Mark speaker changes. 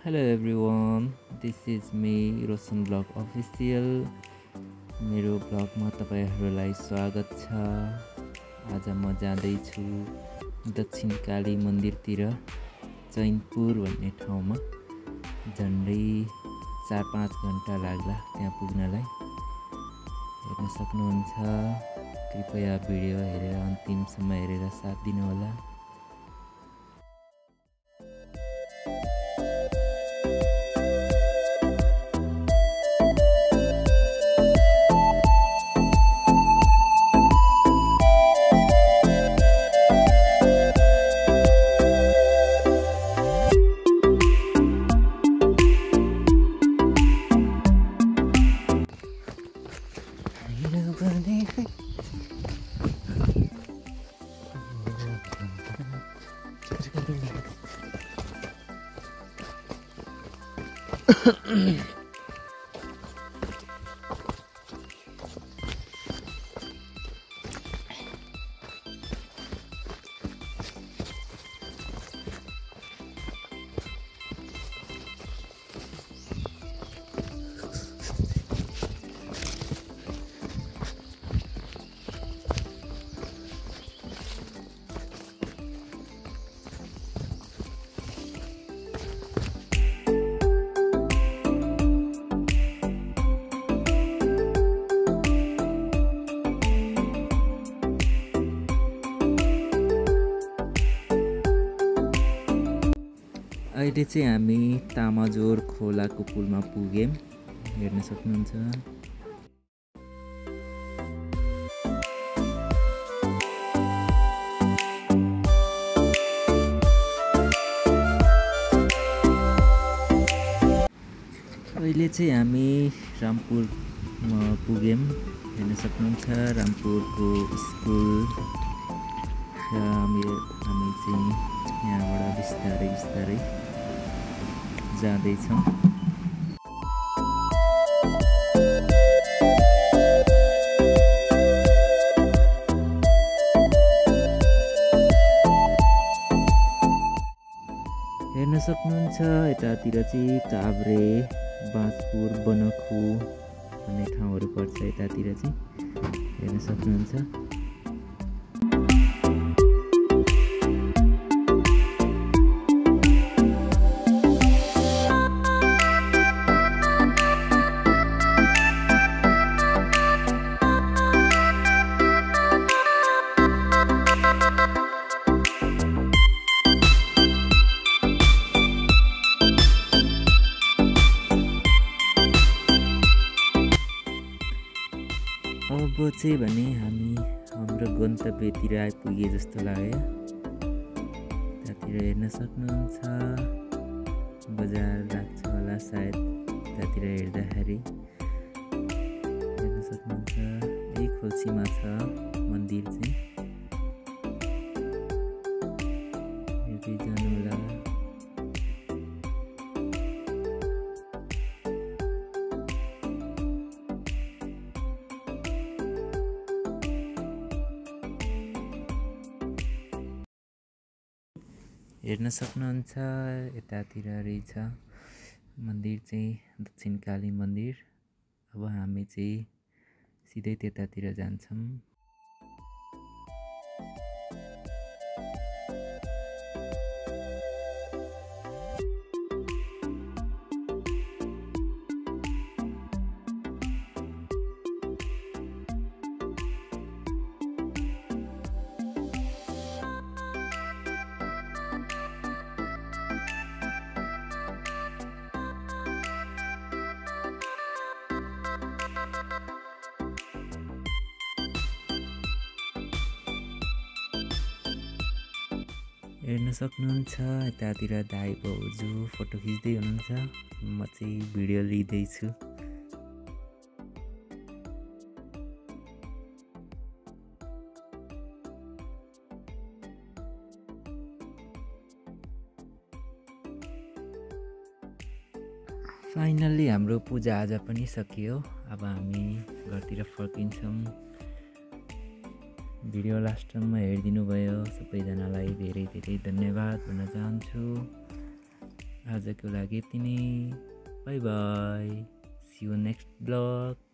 Speaker 1: Hello everyone, this is me Roshan Vlog Official. मेरो ब्लगमा तपाईहरुलाई स्वागत छ। आज म जाँदैछु दक्षिणकाली मन्दिरतिर चैनपुर भन्ने ठाउँमा। झन्डै 4-5 घण्टा लाग्ला त्यहाँ पुग्नलाई। हेर्न सक्नुहुन्छ। कृपया भिडियो हेरेर अन्तिमसम्म हेरेर साथ दिनु होला। अहिले चाहिँ हामी तामाजोर खोलाको पुलमा पुग्यौं। हेर्न सक्नुहुन्छ। अहिले चाहिँ हामी रामपुरमा पुग्यौं। हेर्न सक्नुहुन्छ रामपुरको स्कुल। हामी चाहिँ यहाँबाट बिस्तारै जाँदैछौँ। हेर्न सक्नुहुन्छ यतातिर चाहिँ काभ्रे, बाँसपुर, बनखु भन्ने ठाउँहरू पर्छ। यतातिर चाहिँ हेर्न सक्नुहुन्छ। अब चाहिँ भने हामी हाम्रो गन्तव्यतिर आइपुगे जस्तो लाग्यो। त्यतातिर हेर्न सक्नुहुन्छ। बजार लाग्छ होला सायद त्यतातिर हेर्दाखेरि। हेर्न सक्नुहुन्छ। यही खोल्सीमा छ मन्दिर चाहिँ। हेर्दै जानु होला। हेर्न सक्नुहुन्छ यतातिर रहेछ मन्दिर चाहिँ दक्षिणकाली मन्दिर। अब हामी चाहिँ सिधै त्यतातिर जान्छौँ। हेर्न सक्नुहुन्छ यतातिर दाइ भाउजू फोटो खिच्दै हुनुहुन्छ। म चाहिँ भिडियो लिँदैछु। फाइनल्ली हाम्रो पूजा आज पनि सकियो। अब हामी घरतिर फर्किन्छौँ। भिडियो लास्टसम्म हेरिदिनु भयो सबैजनालाई धेरै धेरै धन्यवाद भन्न चाहन्छु। आजको लागि यति नै। Bye bye, see you next blog.